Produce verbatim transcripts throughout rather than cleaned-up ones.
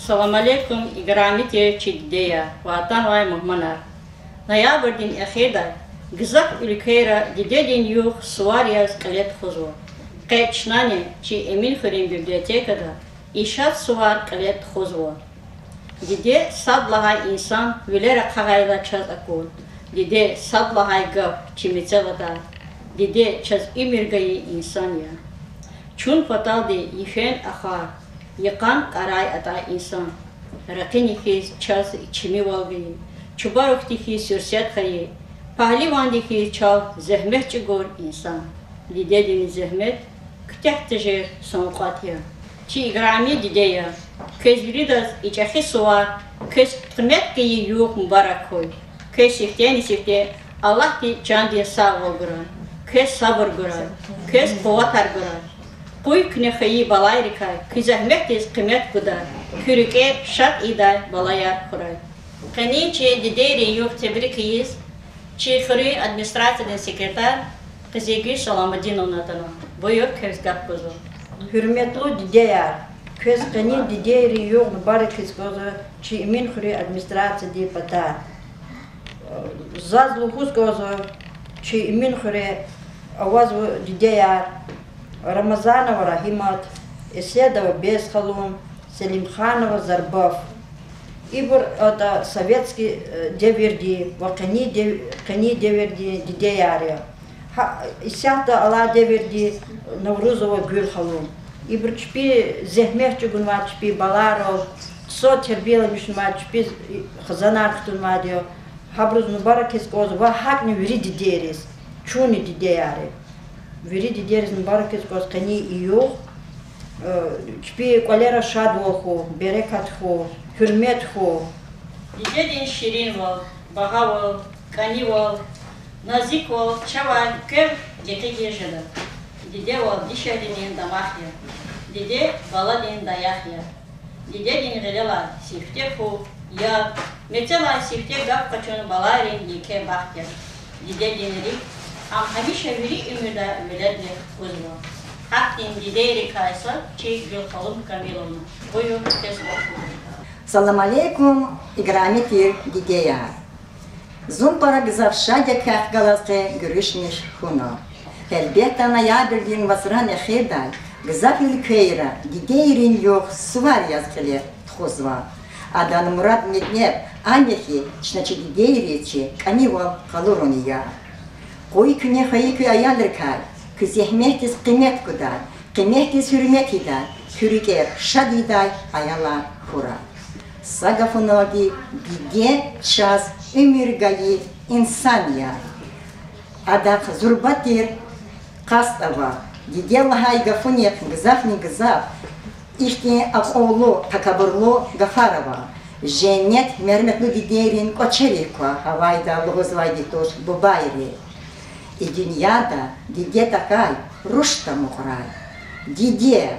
Салам алейкум, играми тир чи дидеяр ва атанвай мугьманар. Ноябрдин эхирдай гзаф уьлквейра дидедин югъ сувар яз кьиле тухузва. Къе чнани чи Эминхуьруьн библиотекада и шад сувар кьиле тухузва. Диде сад лагьай инсан вилер ахъайла чаз акур. Диде сад лагьай гаф чи мецел атӀа. Диде чаз уьмуьр гайи инсан я. Чун паталди йифен ахвар, йикъан кьарай атӀай инсан. Ракъини хьиз чаз чимивал гайи, чубарукди хьиз суьрсет хьайи, пагьливанди хьиз чал зегьмет чӀугур инсан. Дидедин зегьмет куьтягь тежер савкьват я. Чи играми дидеяр, квез виридаз и чӀехи сувар, квез къимет гайи югъ мубарак хьуй. Квез сифтени-сифте Аллагьди чандин сагъвал гурай, квез сабур гурай, квез къуватар гурай. Къуй куьне хайи балайрикай куь зегьметдиз къимет гудай, куь рикӀер шад ийидай балаяр хьурай. Къенин чи дидейрин югъ тебрик ийиз чи хуьруьн администрациядин секретарь Къизилгуьл Саламудиновна атанва. Буюр, квез гаф гузва. Гьуьрметлу дидеяр, квез къенин дидейрин югъ мубаракиз кӀанзава чи Эминхуьруьн администрациядин патай. Заз лугьуз кӀанзава, чи Эминхуьре авазва дидеяр: Рамазанова Рагьимат, Эседова Бес халун, Селимханова Зарбаф. Ибур атӀа советский, э, девирдин ва къенин дев-, къенин девирдин дидеяр я. Гьа, исятда алай девирдин Наврузова Гуьл халун. Ибур чпи зегьмет чӀугунвай чпин балайрал, хъсан тербияламишнавай чпин хизанар кутунвайди я. Гьабуруз мубаракиз кӀанзава ва гьакӀни вири дидейриз, чунни дидеяр я. Вири дидейриз мубаракиз кӀанзава къенин и югъ. Э, чпин кӀвалера шадвал хьуй, берекат хьуй, гьуьрмет хьуй. Дидедин ширинвал, багьавал, кӀанивал, назиквал чавай квев гекъигиз жеда. Дидевал дишегьлидин дамах я. Диде баладин даях я. Дидедин гъилелай сифте хьухь, яб, мецелай сифте гаф къачун балайрин еке бахт я. Дидедин рикӀ, ам гьамиша вири уьмуьрда веледлух гузва. Гьахьтин дидейрикай сад чи Гуьлханум Камиловна. Буюр, квез гаф гузва. Салам алейкум, играми тир дидеяр. Зун пара гзаф шад я квехъ галаз къе гуьруьшмиш хьуна. Гьелбетда, ноябрдин вацран эхирдай гзаф уьлквейра дидейрин югъ сувар яз кьиле тухузва. Адан мурад-метлеб ам я хьи, чна чи дидейриз чи кӀанивал къалурун я. Къуй куьне хайи куь аялрикай куь зегьметдиз къимет гудай, къимет тийидай, гьуьрметдиз гьуьрметдай, куь рикӀер шад ийидай аялар хьурай. Са гафуналди, диде чаз уьмуьр гайи инсан я. Адахъ зурба тир къаст ава. Диде лагьай гафунихъ гзафни гзаф ихьтин акьуллу, такабурлу гафар ава. Женнет мергьяметлу дидейрин кӀвачерик ква, гьавайда лугьузвайди туш бубайри. И дуьньяда диде тахьай руш тамукьрай. Диде,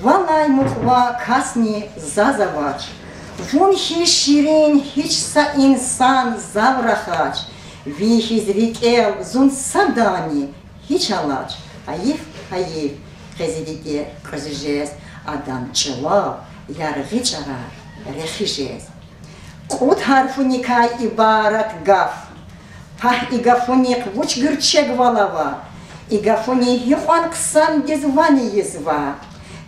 валай мукьва касни заз авач. Вун хьиз ширин гьич са инсан зав рахач. Ви хьиз рикӀел зун садани гьич алач. Гьайиф, гьайиф, къе зи диде кьуьзуь жез, адан чӀулав яргъи чӀарар рехи жез. Кьуд гьарфуникай ибарат гаф. Пагь, и гафунихъ вуч гуьрчегвал ава, и гафуни гьикьван хъсандиз ван ийизва.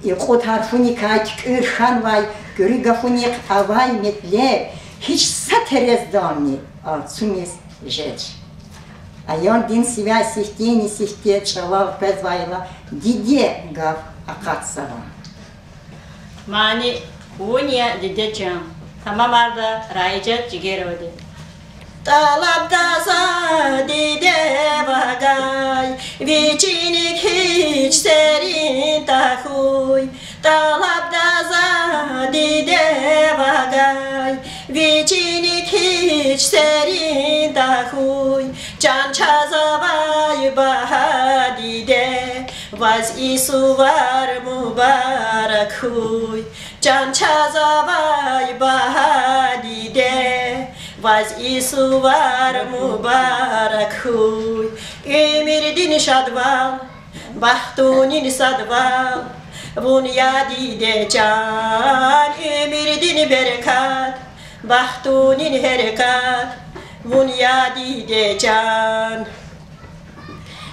И кьуд гьарфуникай туькӀуьр хьанвай куьруь гафунихъ авай метлеб гьич са терезални алцумиз жеч. Аяндин сивяй сифтени-сифте чӀалал къвезвайла, диде гаф акъатзава. Мани: Вун я, диде чан. Тамамарда Раижат Жигеровади. ТӀалабда за диде вагай, вичиник гьич серин тахьуй. ТӀалабда за диде вагай, вичиник гьич серин тахьуй. Чан чаз авай багьа диде, ваз и сувар мубарак хьуй. Чан чаз авай багьа диде, ваз и сувар мубарак хьуй. Уьмуьрдин шадвал, бахтунин садвал вун я, диде чан, уьмуьр Дин берекат, бахтунин гьерекат, вун я, диде чан.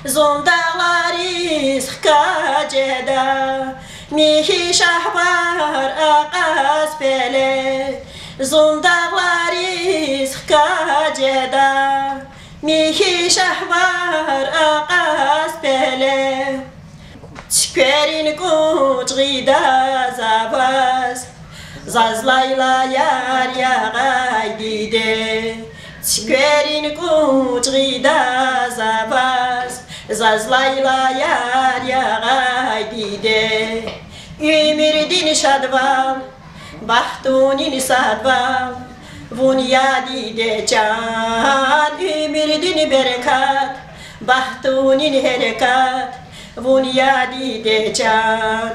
Зун дагълариз хкаж жеда, михьи шагьвар акьаз пеле. Зун дагълариз хкаж жеда, михьи шагьвар акьаз пеле. Цуькверин кӀунчӀ гъида за ваз, заз лайлаяр ягъай, диде. Цуькверин кӀунчӀ гъида за ваз, заз лайлаяр ягъай, диде. Уьмуьрдин шадвал, бахтунин садвал, вун я, диде чан. Уьмуьрдин берекат, бахтунин гьерекат, вун я, диде чан.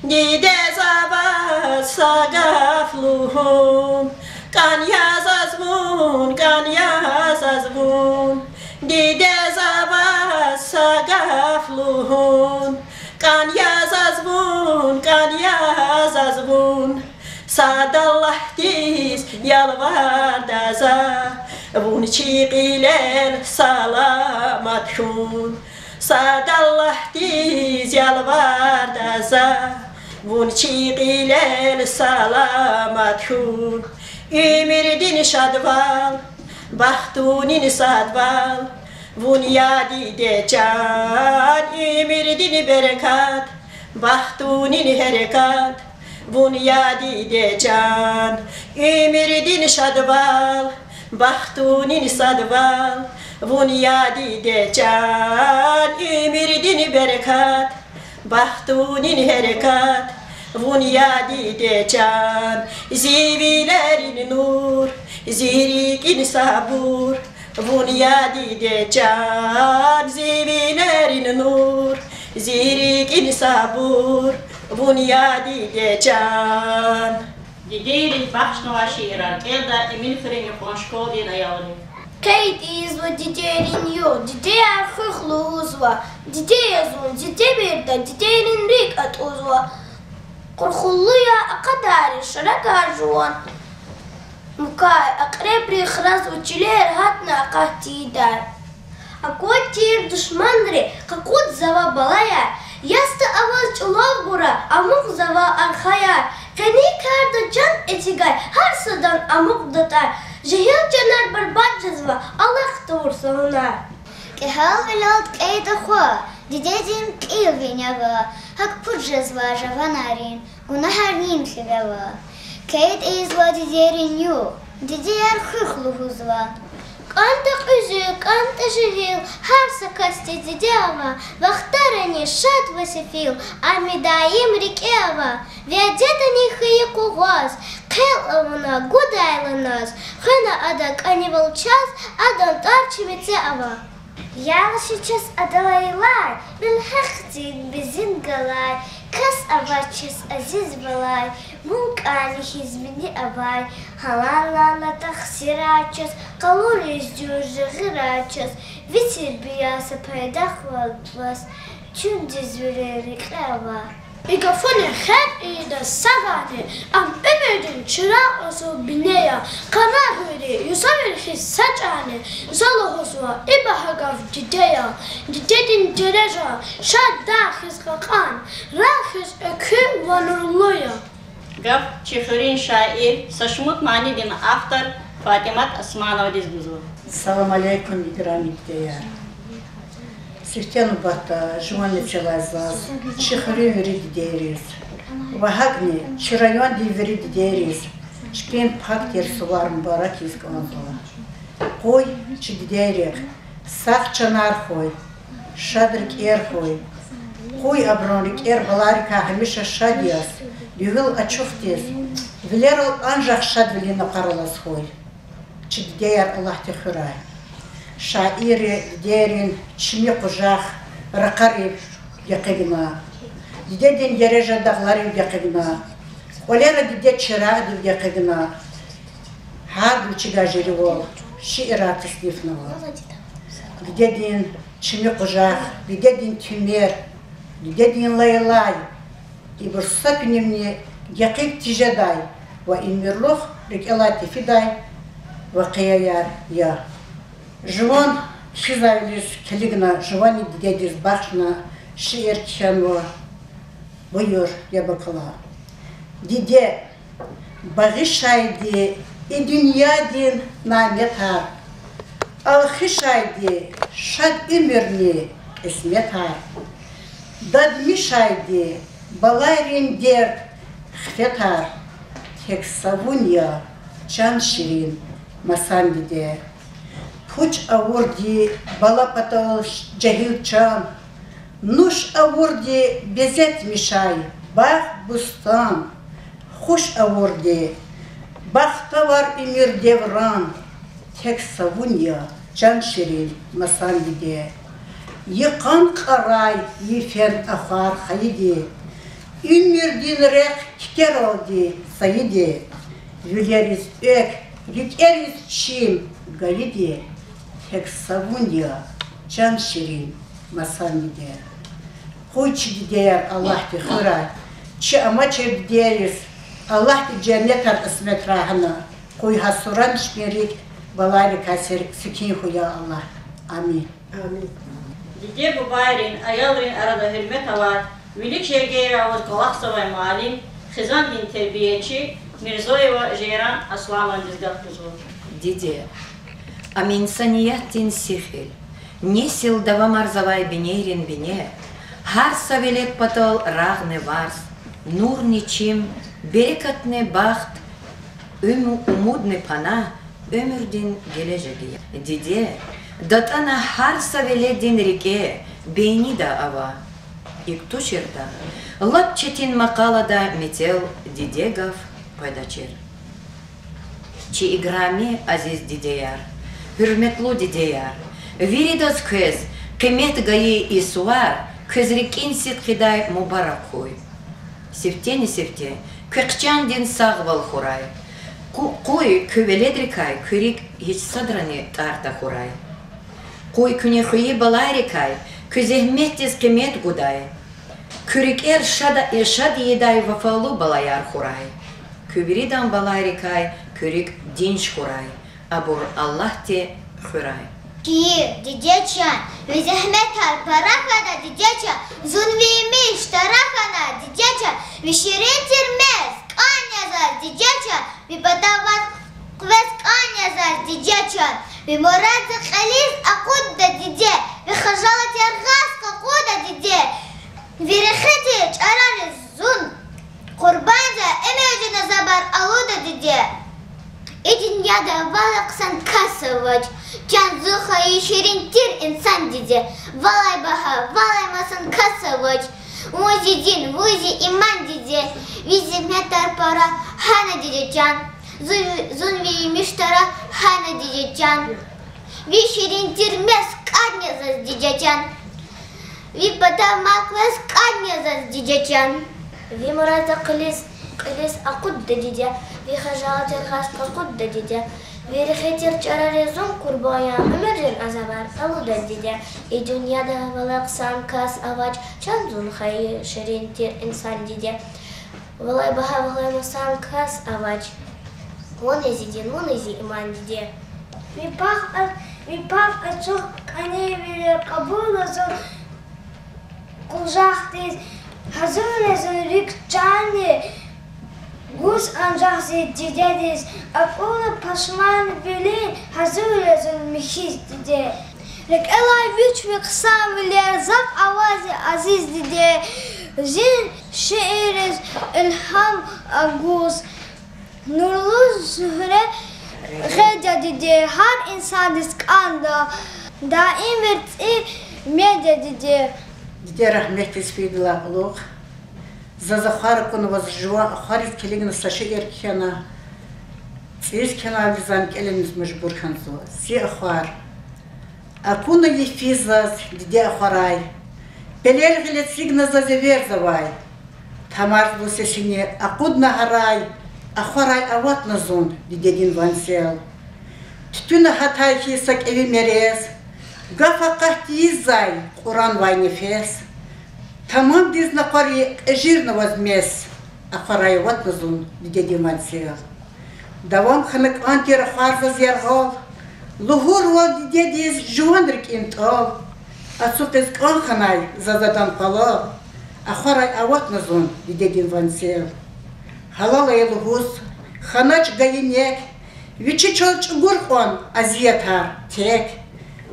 Диде, за ваз са гаф лугьун, кӀан я заз вун, кӀан я заз вун. Диде, за ваз са гаф лугьун, кӀан я заз вун, кӀан я заз вун. Сад Аллагьдиз ялварда за, вун чи кьилел саламат хьун. Сад Аллагьдиз ялварда за, вун чи кьилел саламат хьун. Уьмуьрдин шадвал, бахтунин садвал, вун я, диде чан. Уьмуьрдин берекат, бахтунин гьерекат, вун я, диде чан. Уьмуьрдин шадвал, бахтунин садвал, вун я, диде чан. Уьмуьрдин берекат, бахтунин гьерекат, вун я, диде чан. Зи вилерин нур, зи рикӀин сабур, вун я, диде чан. Зи вилерин нур, зи рикӀин сабур, вун я, диде чан. Дидейриз бахшнавай шиирар кӀелда Эминхуьруьн юкьван школадин аялри. Къейд ийизва дидейрин югъ, дидеяр хуьх лугьузва. Диде я зун, зи тебирда дидейрин рикӀ атӀузва. Къурхулу я а кьадарри, шарагар жуван мукай, акьребри хразва чилер, гьатна акъат тийидай. Аквад тир душманри, къакъудзава балаяр, ясда аваз чӀулавбура, амукьзава архаяр. Къени карда чан эцигай, гьар садан амукьдатӀа, жегьил чанар барбатӀ жезва, алахъ тавур са гьунар. КӀегьалвилелди кьейда хва, дидедин кьил вине ава, гьакӀ пуд жезва жаванрин, гунагьар нин хиве ава. Кьейд ийизва дидейрин югъ, дидеяр хуьх лугьузва. КӀантӀа кьуьзуь, кӀантӀа жегьил, гьар са касди диде ава, вахтарани шад ва сефил, ам даим рикӀе ава. Вядедани хьайи къугъваз, хъел авуна гудайла наз, хвена ада кӀанивал чаз, адан тӀвар чи мецел ава. Ялаши чаз адалай алай, вил гьахьтин безин галай, кас авач чаз азиз валай, вун кӀани хьиз вини авай. Гьалал лагьана тахсирар чаз, къалуриз дуьз жагъирар чаз, ви тербия са пайдах ваз, чуьндиз вилин рекье ава. И гафуни хер ийида сагъарни, ам уьмуьрдин чирагъ асул бине я, къарагъвилери юзавир хьиз са чӀарни, за лугьузва и багьа гаф диде я. Дидедин дережа шад дагъ хьиз кьакьан, рагъ хьиз экуь ва нурлу я. Гаф чи хуьруьн шаир, са шумуд манидин автор ФатӀимат Османовадиз гузва. Салам алейкум, играми дидеяр. Сифте нубатда жуван мецелай заз чи хуьруьн вири дидейриз ва гьакӀни чи райондин вири дидейриз чпин пак тир сувар мубарак ийиз кӀанзава. Къуй чи дидейрихъ сагъ чанар хьуй, шад рикӀер хьуй. Къуй абурун рикӀер баларикай гьамиша шад яз, гуьгьуьл ачухдиз, вилерал анжах шадвилин накъвар алаз хьуй. Чи дидеяр Аллагьди хуьрай. Шаирри дидейрин чими къужах ракъарив гекъигна, дидедин дережа дагъларив гекъигна, кӀвалера диде чирагъдив гекъигна, гьард вичивай жуьревал шиирар таснифнава. Дидедин чими къужах, дидедин туьмер, дидедин лайлай, ибур са куьнивни гекъиг тежедай, ва уьмуьрлух рикӀелай тефидай вакъиаяр я. Жуван кхьизвайвилиз килигна, жувани дидедиз бахшна шиир кхьенва. Буюр, яб акала. Диде, багъишайди и дуьньядин няметар, алхишайди шад уьмуьрни кьисметар, дадмишайди балайрин дерт, хифетар, тек са вун я, чан ширин масан диде. Пуч авурди бала патал жегьил чан, нуш авурди безетмишай багъ-бустан, хуш авурди бахтавар уьмуьр девран, тек са вун я, чан ширин масан диде. Йикъан кьарай йифен ахвар хайиди, уьмуьрдин рехъ кикералди сайиди, вилериз экв, рикӀериз чим гайиди, тек са вун я, чан ширин масан диде. Къуй чи дидеяр Аллагьди хуьрай, чи амачир дидейриз Аллагьди женнетар кьисметрай гьана, къуй гьа суран чпин рикӀ балайрикай сер-, секин хьуй, я Аллагь. Амин. Диде-бубайрин, аялрин арада гьуьрмет авай, вилик жергейра аваз кӀвалахзавай муаллим, хизандин тербиячи Мирзоева Жейран Аслановнадиз гаф гузва. Диде, ам инсаниятдин сихил, несил давамарзавай бинейрин бине, гьар са велед патал рагъни варз, нурни чим, берекатни бахт, уьмуьрни пана, уьмуьрдин гележег я. Диде датӀана гьар са веледдин рикӀе, бейнида ава. ИкӀ туширтӀа, лап четин макъалада мецел диде гаф къведачир. Чи играми азиз дидеяр, гьуьрметлу дидеяр, виридаз квез къимет гайи и сувар квез рикӀин сидкьидай мубарак хьуй. Сифтени-сифте квехъ чандин сагъвал хьурай. Къу-, къуй куь веледрикай куь рикӀ гьич садрани тӀар тахьурай. Къуй куьне хвейи балайрикай куь зегьметдиз къимет гудай, куь рикӀер шад, шад ийидай вафалу балаяр хьурай. Куь виридан балайрикай куь рикӀ динж хьурай, абур Аллагьди хуьрай. Шиир. Диде чан, ви зегьметар пара хьана, диде чан, зун ви емиш тара хьана, диде чан, ви ширин тир мез кӀан я заз, диде чан, ви патав ваз къвез кӀан я заз, диде чан, ви мурадза кьилиз акъудда, диде, ви хажалат яргъаз къакъуда, диде, ви рехи тир чӀарариз зун къурбанда, эмежена забар алуда, диде. И дуьньяда валай хъсан кас авач, чан зун хайи ширин тир инсан, диде. Валай багьа, валай масан кас авач, вун зи дин, вун зи иман, диде. Ви зегьметар пара хьана, диде чан, зун, зун ви емиш тара хьана, диде чан. Ви ширин тир мез кӀан я заз, диде чан. Ви патав мал къвез кӀан я заз, диде чан. Ви мурадза кьилиз, кьилиз акъудда, диде, ви хажалат яргъаз къакъудда, диде. Ви рехи тир чӀарариз зун къурбанд я, эмежена забар алуда, диде. И дуьньяда валай хъсан кас авач, чан зун хайи ширин тир инсан, диде. Валай багьа, валай масан кас авач, вун я зи дин, вун я зи иман, диде. Ви пак, ви пак ацукь кӀанивилер кьабула зун къужахдиз, гьазур я зун рикӀ чанни гуз анжах зи дидедиз, акьулни пашманвилин гьазур я зун михьиз, диде. РикӀелай вич ви хъсанвилер захъ авай зи азиз диде, зи шиирриз илгьам агуз, нурлу зуьгьре гъед я, диде, гьар инсандиз кӀанда, даимир цӀи мед я, диде. Диде, рагьметдиз фейидалай кьулухъ, заз ахвар акуна, ваз жуван ахвариз килигна са шиир кхьена. ЦӀийиз кхьенвайвиле зани кӀелиз мажбур хьанзава. Зи ахвар. Акуна йифиз заз диде ахварай, пелел гъиле эцигна заз эверзавай. Тамарзава сесини акъудна гьарай, ахварай аватна зун дидедин ванцел. Туьтуьна гьатай хьиз са кӀеви мерез, гаф акъат тийизвай кьуранвай нефес. Тамамдиз накъвари кьежирна ваз мес. Ахварай аватна зун дидедин ванцел. Давам хьана кӀан тир ахвар заз яргъал. Лугьурвал дидедиз жуван рикӀин тӀал. Ацукьиз кӀан хьанай заз адан къвалал. Ахварай аватна зун дидедин ванцел. Гьалал ая лугьуз, ханач гайи нек, вичи чал чӀугур кьван азиятар тек.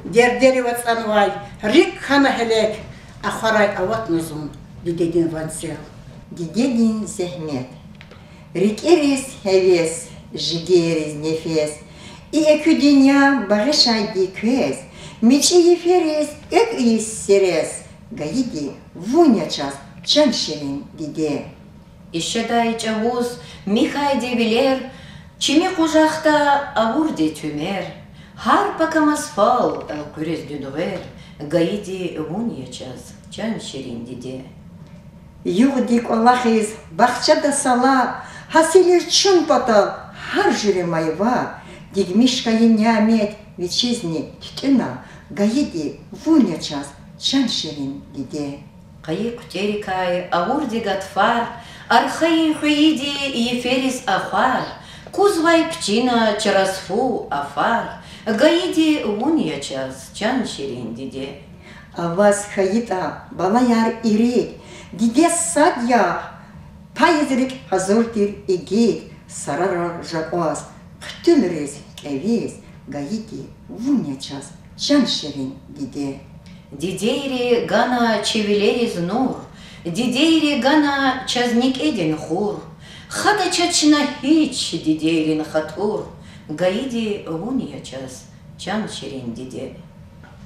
Дердерив ацӀанвай рикӀ хьана гьелек, ахварай аватна зун дидедин ванцел. Дидедин зегьмет. РикӀериз гьевес, жигерриз нефес, и экуь дуьнья багъишайди квез, мичӀи йифериз экв ийиз серес, гайиди вун я чаз, чан ширин диде. Ишедай чӀавуз михьайди вилер, чими къужахда авурди туьмер, гьар пакамаз фал элкъуьриз дуьньгъер, гайиди вун я чаз, чан ширин диде. Югъди кӀвалахиз бахчада сала, гьасилиз чун патал гьар жуьре майва, дигмиш хьайи нямет вичизни туьтӀуьна, гайиди вун я чаз, чан ширин диде. Къайи хъуьтӀерикай авурди гатфар, архайин хвейиди йифериз ахвар, кузвай пичина чараз фу, афар, гайиди вун я чаз, чан ширин диде. Аваз хьайитӀа балаяр ирид, дидед сад яхъ, пайиз рикӀ гьазур тир игит, сарарал жакьваз, хъуьтуьлриз кӀевиз, гайиди вун я чаз, чан ширин диде. Дидейри гана чи вилериз нур, дидейри гана чаз никӀедин хур, хада чачна гьич дидейрин хатур, гайиди вун я чаз, чан ширин диде.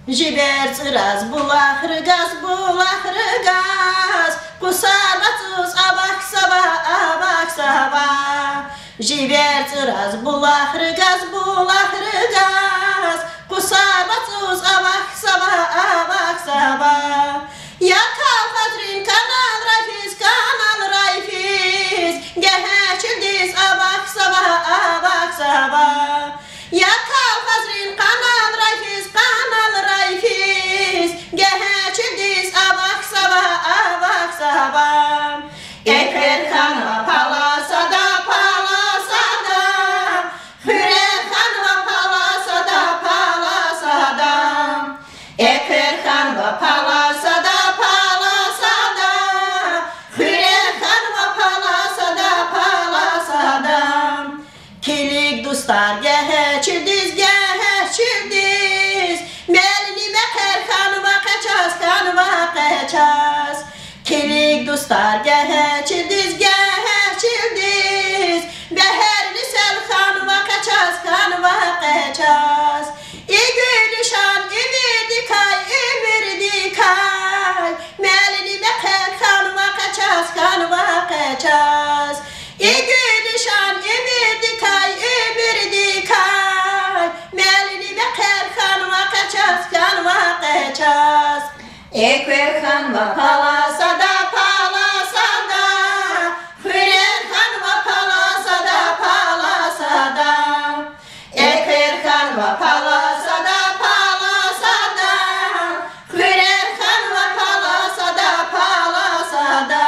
Живер цӀураз булах ргаз, булах ргаз, къусар вацӀуз авахьз ава, авахьз ава. Живер цӀураз булах ргаз, булах ргаз, къусар вацӀуз авахьз ава, авахьз ава. Я кавказрин канал райфиз, канал райфиз, гегье чилдиз авахьз ава, авахьз ава. Я кавказрин канал райфиз, канал райфиз, гегье чилдиз авахьз ава, авахьз ава. Эквер хьанва паласада, паласада, хуьрер хьанва паласада, паласада. Эквер хьанва паласада, паласада, хуьрер хьанва паласада, паласада. Килиг, дустар, гегье чилдиз, гегье чилдиз, мелни мехъер хьанва къе чаз, хьанва къе чаз. Килиг, дустар, гегье чилдиз, гегье чилдиз, бегьерни сел хьанва къе чаз, хьанва къе чаз. И гуьлуьшан уьмуьрдикай, уьмуьрдикай, мелни мехъер хьанва къе чаз, хьанва къе чаз. И гуьлуьшан уьмуьрдикай, уьмуьрдикай, мелни мехъер хьанва къе чаз, хьанва къе чаз. Эквер хьанва паласада, паласада, хуьрер хьанва паласада, паласада. Эквер хьанва паласада, паласада, хуьрер хьанва паласада, паласада.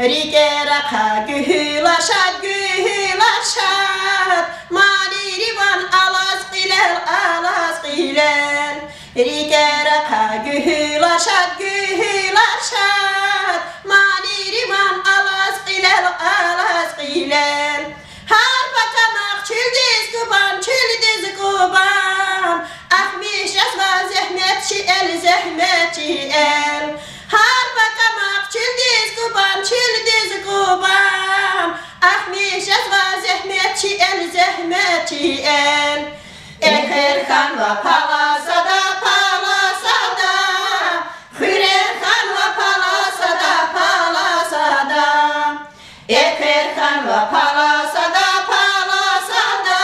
РикӀера хъа гуьгьуьлар шад, гуьгьуьлар шад, манийри ван алаз кьилел, алаз кьилел. РикӀера хъа гуьгьуьлар шад, гуьгьуьлар шад, манийри ван алаз кьилел, алаз кьилел. Гьар пакамахъ чилдиз кӀубан, чилдиз кӀубан, ахмиш жезва зегьмет чи эл, зегьмет чи эл. Гьар пакамахъ чилдиз кӀубан, чилдиз кӀубан, ахмиш жезва зегьмет чи эл, зегьмет чи эл. Эквер хьанва паласада, паласада, хуьрер хьанва паласада, паласада. Эквер хьанва паласада, паласада,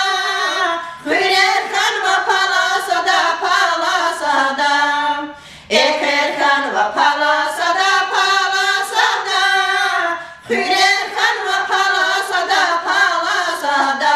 хуьрер хьанва паласада, паласада. Эквер хьанва паласада, паласада, хуьрер хьанва паласада, паласада.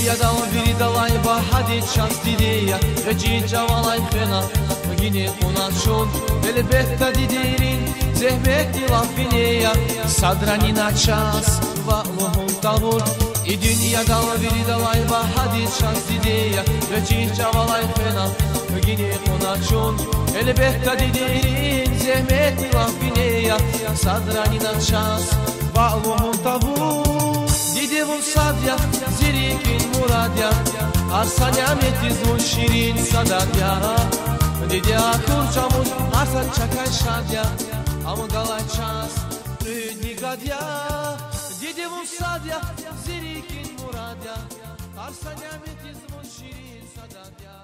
Ядан виридалай багьадиз чаз диде я, гъвечӀи чӀавалай хвена, гьуьгьуьниз кьуна чун, гьелбетда, дидейрин зегьметдилай вине я, садрани на чаз ваъ лугьун тавур. И дуьньядал виридалай багьадиз чаз диде я, гъвечӀи чӀавалай хвена, гьуьгьуьниз кьуна чун, гьелбетда, дидейрин зегьметдилай вине я, садрани на чаз ваъ лугьун тавур. Диде, вун сад я, зи рикӀин мурад я, гьар са няметдиз вун ширин садад я. Диде, акур чӀавуз гьар сад чакай шад я, ам галай чаз кьуьдни гад я. Диде, вун сад я, зи рикӀин мурад я, гьар са няметдиз вун ширин садад я.